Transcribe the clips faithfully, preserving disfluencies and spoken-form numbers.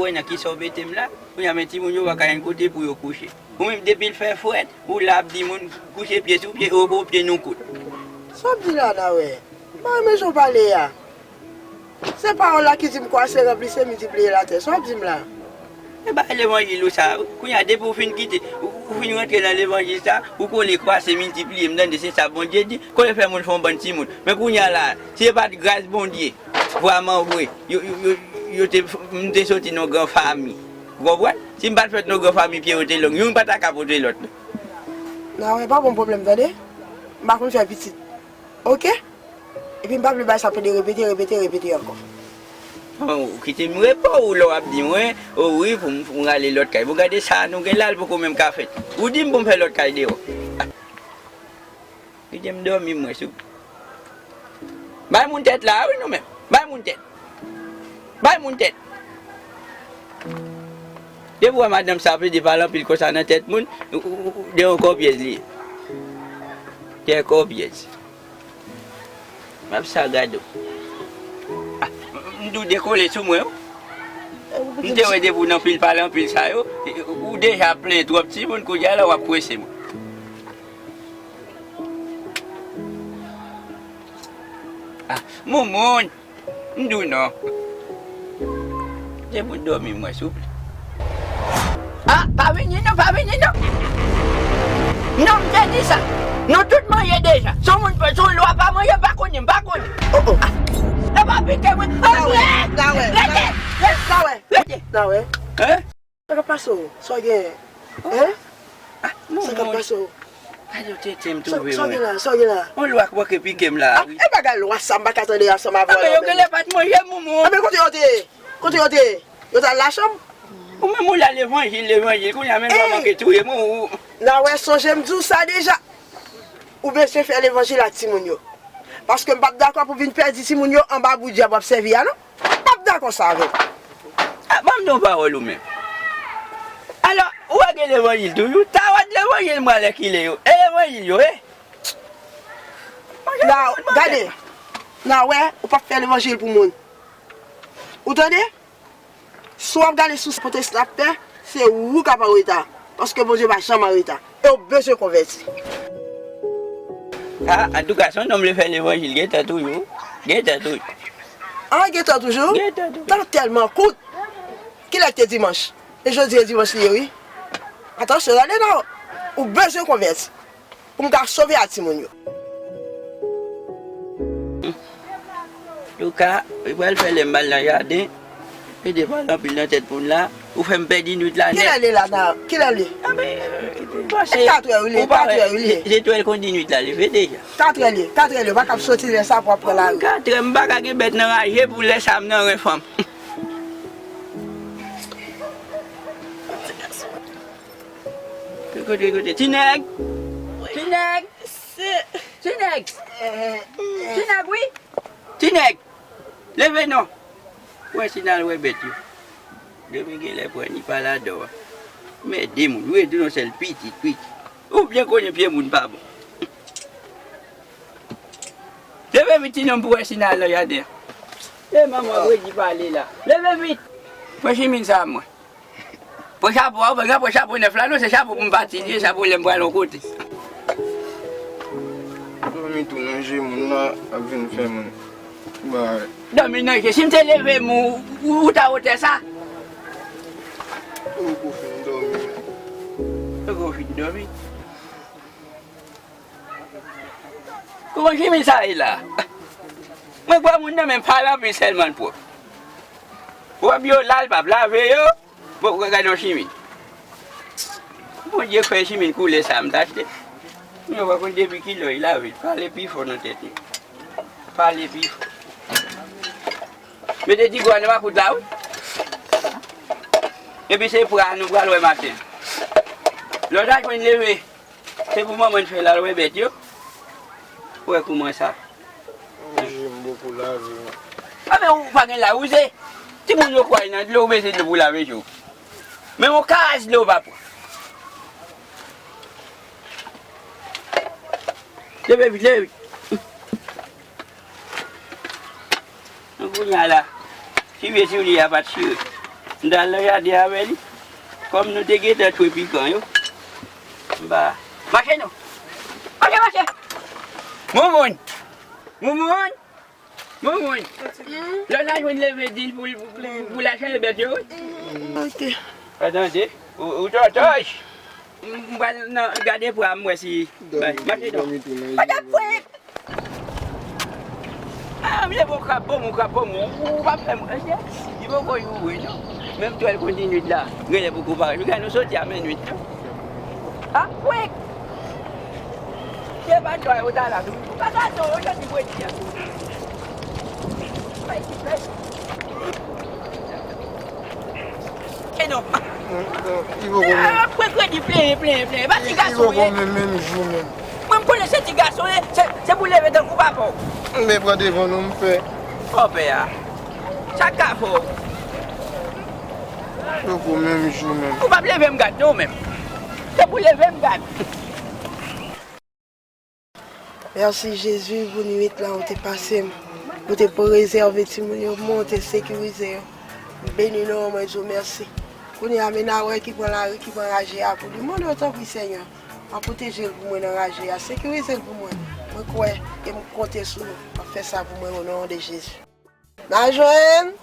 Wè nan kisa w mete m la, kounye a men timoun yo pa ka jwenn kote pou yo kouche. Ou menm depi l fè frèt, ou la ap di moun kouche pye sou pye, ou pran pye nou kout. Sa w ap di la, Nawè? M pa renmen jan w pale a. Se pawòl la ki di m kwase, ranplise, miltipliye latè. Sa w ap di m la? E bay levanjil ou sa, wi. Kounye a, depi w fin kite, ou, ou fin rantre nan levanjil sa, ou konnen kwase, miltipliye, m tande se sa Bondye di, konnen fè moun fè yon bann timoun. Men kounye a la, si se pa t gras Bondye, vwa manbre, yo, yo, yo, yo te, m te soti nan gran fanmi. Ou konprann? Si m pa t fèt nan gran fanmi, pye yo te long, youn pa ta ka pote lòt, non. Nawè, pa ban m pwoblèm, tande? M pa konn fè pitit. Oke? Epi m pa vle bay sa pede repete, repete, repete ankò. Bon, ou kite m repo ou lè w ap di mwen, o wi, pou m, pou m rale lòt kay. Bon, gade sa nou gen la, l poko menm ka fèt. Ou di m pou m fè lòt kay deyò. Kite m dòmi mwen sou. Bay moun tèt la, wi, nou menm. Bay moun tèt. Bay moun tèt. Depi w wè madanm sa plede pale anpil konsa nan tèt moun, ou, ou, ou, de yon kòpyèz li ye. De yon kòpyèz. M ap sa gade w. Ah, m tou dekole sou mwen, wi. M te wè depi w nan pil pale anpil sa yo, ou deja plen twòp timoun, kounye a la w ap kwese mwen. Ah, Moumoun, m di w non. Se pou dòmi mwen, souple. Ah, pa vini non, pa vini non. Non, m te di sa. Nou tout manje deja. Si yon moun, si yon lwa pa manje, m pa konnen, m pa konnen. Oh, oh. Ah, e pa pike mwen. Ah, Nawè, Nawè, rete, Nawè, rete. Nawè. Hein? Sa k ap pase w? Sa w genyen? Hein? Ah, sa k ap pase w? Gade yon tenten m twouve mwen. Sa w gen la? Sa w gen la? Yon lwa k manke pike m la, wi. Ah, e bagay lwa sa, m pa ka tande ansanm avè w non, menm. Yo genlè pa t manje, Moumoun. Ah, men kote yo te ye? Kote yo te ye? Yo t al lachanm? Ou menm ou la levanjil, levanjil, kounye a menm lwa manke touye mwen, ou. Nawè, sonje m di w sa deja. Ou bezwen fè levanjil ak timoun yo. Paske m p ap dakò pou vin pèdi timoun yo anba bout dyab w ap sèvi a non. M p ap dakò sa avè w. Ah, ban m di yon pawòl ou menm. Alò, ou wè gen levanjil toujou? Tawad levanjil m wè lè ki lè yo. E levanjil yo, e? Nawè, gade. Nawè, ou p ap fè levanjil pou moun. Ou tande? Si w ap gade sou pwotestan ap fè, se ou k ap an reta. Paske Bondye pa janm an reta. E w bezwen konvèti. Ah, antouka, si yon nonm vle fè levanjil, gentan toujou. Gentan toujou. Ah, gentan toujou? Gentan toujou. Tan tèlman kout. Kilè k te dimanch? E jodi e dimanch li ye, wi. Atansyon, tande non. Ou bezwen konvèti. Pou m ka sove a timoun yo. Antouka, li pral fè lè m al nan jaden, e de pale anpil nan tèt moun la, ou fè m pèdi nwit la nèt. Kilè li la, nan? Kilè li? Ah, ben, pase. E katrè, wi, li ye, katrè, wi, li ye. Se twèl konn di nwit la leve deja. Katrè li ye, katrè li ye, ou pa kab soti lè sa pou ap pran lari. Katrè, m pa ka gen bèt nan raje pou lè sa m nan ren fanm. Kote, kote, ti nèg? Ti nèg? Ti nèg? Ti nèg, wi. Ti nèg, leve non. Wè si n al wè bèt yo. Demen genlè pran ni pa ladan w. Men de moun, wi, tou yon sèl pitit, pitit. Ou byen konnen pye moun pa bon. Leve vit, ti nonm, pou wè si n al nan jaden an. E manman, redi pale la. Leve vit. Pran chimin sa mwen. Pran chapo a, ou pa gen pran chapo nèf la, non, se chapo pou m pati, li ye, chapo lè m pral yon kote. Dòmi tou nan je moun la, ap vin fè moun. Ba. Dòmi nan je, si m te leve m, ou, ou, ou ta wotè sa? Ou poko fin dòmi. Ou poko fin dòmi? Kòman chimen sa ye la? Mwen kwè moun nan men pale anpil sèlman l pwòp. Wòb yo la, l p ap lave yo. Bon, gade yon chimen. Bondye fè chimen koulè sa m t achte. Mwen pa konn depi kilè y lave. Pale pi fò nan tèt nou. Pale pi fò. Mete ti gwa nan makout la, wi. Epi se pra nou pral wè maten. Lè w ta jwenn leve. Se pou manman n fè l al wè bèt yo. Ou wè kouman sa. Je m poko lave, non. A, men ou pa gen lawouze. Timoun yo kway nan dlo, ou bezwen dlo pou lave je w. Men yon karas dlo ou pa pran. Leve vit, leve vit. Kounye a la, chire soulye a pa t chire. M t al nan jaden avè li. Kòm nou te gentan twe pikan yo, m pa. Mache non! Mache, mache! Moumoun! Moumoun! Moumoun! Lè w ta jwenn leve di l pou, pou, pou, pou l al chache bèt yo, wi. Ok. Pa tande? Ou, ou tòtòj! M, m pral nan gade pwa m wè si. Bay, mache non. Mache fwèt! Ah, m leve yon krab pou mwen, krab pou mwen. Ou pa fè mwen, li poko ouvri non. Menm twèl kontinye la, genlè poko parèt. Gade nou soti a men nwit non. Ah, fwèt! Se pa dwa yo ta la tou. Pa gason, yo soti fredi a. Bay ti fè. E non. Li poko menm. Ah, pran kredi plen, plen, plen. Pa ti gason ye. Li poko menm, menm jou menm. Mwen, m konnen se ti gason ye, se, se pou leve tankou papa w. Men pran devan non, m pè. Fò pè a. Sa k ka fè w? Poko menm jou menm. Ou p ap leve m gad non, ou menm. Se pou leve m gad. Mèsi Jezi pou nwit la ou te pase m, ou te prezève timoun yo pou mwen, ou te sekirize yo. M beni non an, mwen di w mèsi. Kounye a men a wè ki pran lari, ki pran raje a pou li. Mande w tanpri Senyè, w ap pwoteje l pou mwen nan raje a, sekirize l pou mwen. Mwen kwè e m konte sou nou, w ap fè sa pou mwen o non de Jezi. N a jwenn.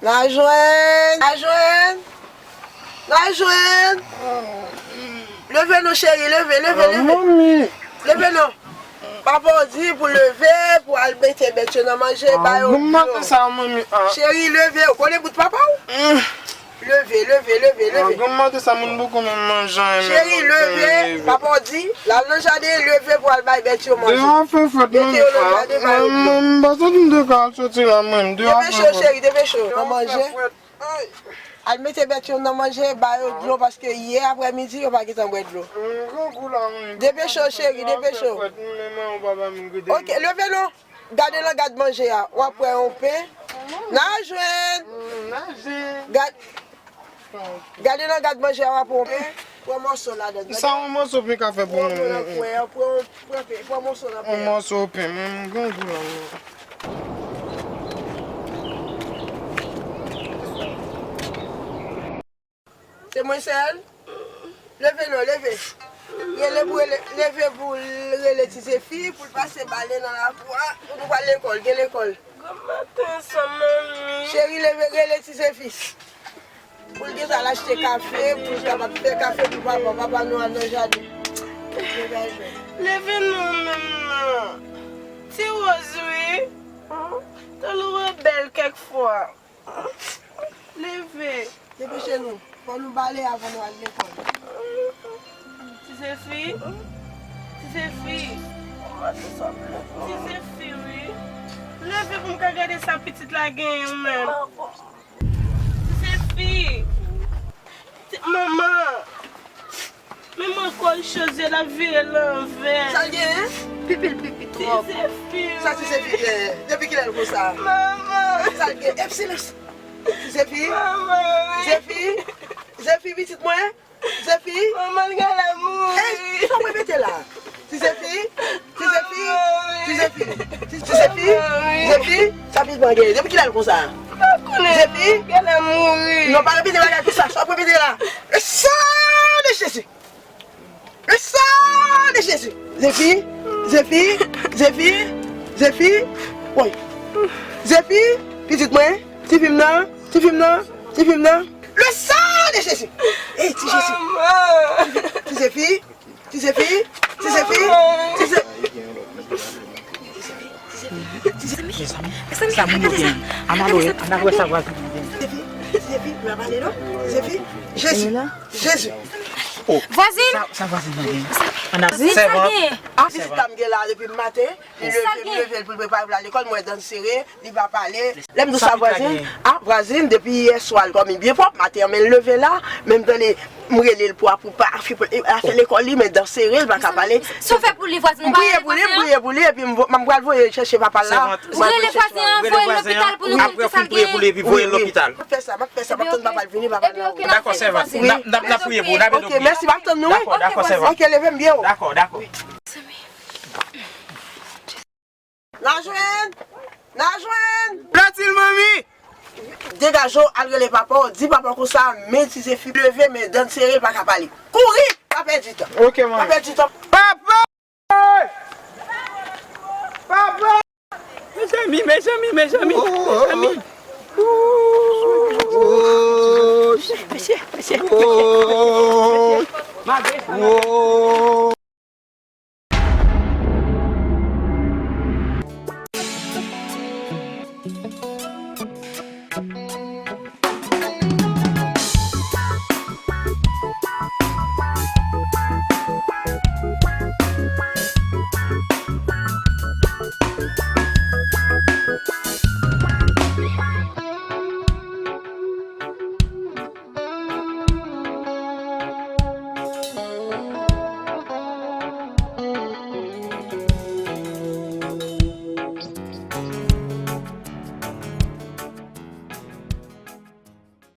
N a jwenn. N a jwenn. N a jwenn. Leve non, cheri, leve, leve, leve. Leve non. Papa w di pou leve, pou al mete bèt yo nan manje, ba yo dlo. Cheri, leve, ou konnen bout papa w? Leve, leve, leve, leve. Granm maten sa moun poko menm manje anyen. Cheri, leve. Papa w di, l al nan jaden, leve pou al bay bèt yo manje. Deyò ap fè frèt, mete yo nan jaden, ba yo dlo. M pa santi m te ka al soti la, mwen. Deyò ap fè frèt. Depeche w, cheri, depeche w. Nan manje. Al mete bèt yo nan manje, ba yo dlo, paske yè aprèmidi, yo pa gentan bwè dlo. Depeche w, cheri, depeche w. Ok, leve non. Gade nan gad manje a, w ap wè yon pen. N a jwenn. Gad, gade nan gad manje a, w ap wè yon pen. Pran mòso ladan. Sa yon mòso pen ka fè pou mwen? Pran, pran, pran mòso nan pen. Yon mòso pen, men m grangou la, men. Se mwen sèl? Leve non, leve. Rele pou rele, leve pou l rele Ti Zefi, pou l pase bale nan lakou a, pou nou pral lekòl, gen lekòl. Granm maten sa, manmi. Cheri, leve, rele Ti Zefi. Pou l gentan al achte kafe, pou l kapab fè kafe pou papa, papa nou al nan jaden. Leve non, menm non. Ti Woz, wi. Talè w rebèl kèk fwa. Leve. Depeche nou. Fò nou bale avan nou al lekòl. Ti Zefi. Ti Zefi. Ti Zefi, wi. Leve pou m ka gade sa pitit la genyen menm. Ti Zefi. Ti, manman. Men mwen kò l cho, zye l ap vire lanvè. Sa l genyen? Pipi l pipi twòp. Ti Zefi, wi. Sa Ti Zefi genyen? Depi kilè l konsa? Manman. Sa l genyen? Ep, silans. Ti Zefi? Manman, wi. Zefi? Zefi, pitit mwen? Ti Zefi? Manman, l genlè mouri. Ey, sa w repete la? Ti Zefi? Ti Zefi? Ti Zefi? Ti, Ti Zefi? Zefi? Sa pitit mwen genyen? Depi kilè l konsa? M pa konnen. Zefi? Genlè mouri. Non, pa repete bagay konsa. Sa w ap repete la? Le sang de Jésus! Le sang de Jésus! Zefi! Zefi! Zefi! Zefi! Woy! Zefi! Pitit mwen! Tifi m nan! Tifi m nan! Tifi m nan! Le sang de Jésus! Ey, ti Jezi! Ti Zefi! Ti Zefi! Ti Zefi! Ti Ze-, Mezanmi, sa moun yo gen. Ann al wè, ann al wè sa vwazin nan gen. Ti Zefi! Ti Zefi! Mwen ap ale non! Ti Zefi! Jezi! Jezi! Vwazin! Sa, sa vwazin nan gen? Ann al. Vwazin, sa gen? Ah, pitit la m gen la depi maten. Li leve, m leve l pou l prepare pou l al lekòl, m wè dan l sere, li pa pale. Lè m di w sa vwazin, ah, vwazin, depi yè swa l dòmi byen pwòp, maten an, men l leve la, men m tande, m rele l pou, pou pa, pou afè lekòl li, men dan sere, l pa ka pale. Sa w fè pou li, vwazin, ou pa rele l? M priye pou li, m priye pou li, epi m vo-, m pral voye l chèche papa l la. Ou rele vwazin an, voye l lopital pou nou konn kisa l genyen. Wi, wi. M ap fè sa, m ap fè sa, m ap tann papa l vini, papa l nan wout. Dakò, sèvant. N ap, n ap, n ap priye pou ou, n ap editè. Ok, mèsi, m ap tann nou, wi. Dakò, dakò, sèvant. Ok, leve m byen wo. Dakò, dakò. N a jwenn! N a jwenn! Latil manmi! Degaje w, al rele papa w, di papa w konsa, men ti Zefi leve, men dan sere, l pa ka pale. Kouri, pa pèdi tan. Ok, manmi. Pa pèdi tan. Papa! Papa! Mezanmi, mezanmi, mezanmi, mezanmi. Mesye, mesye, mesye, mesye. Malgre sa, malgre sa.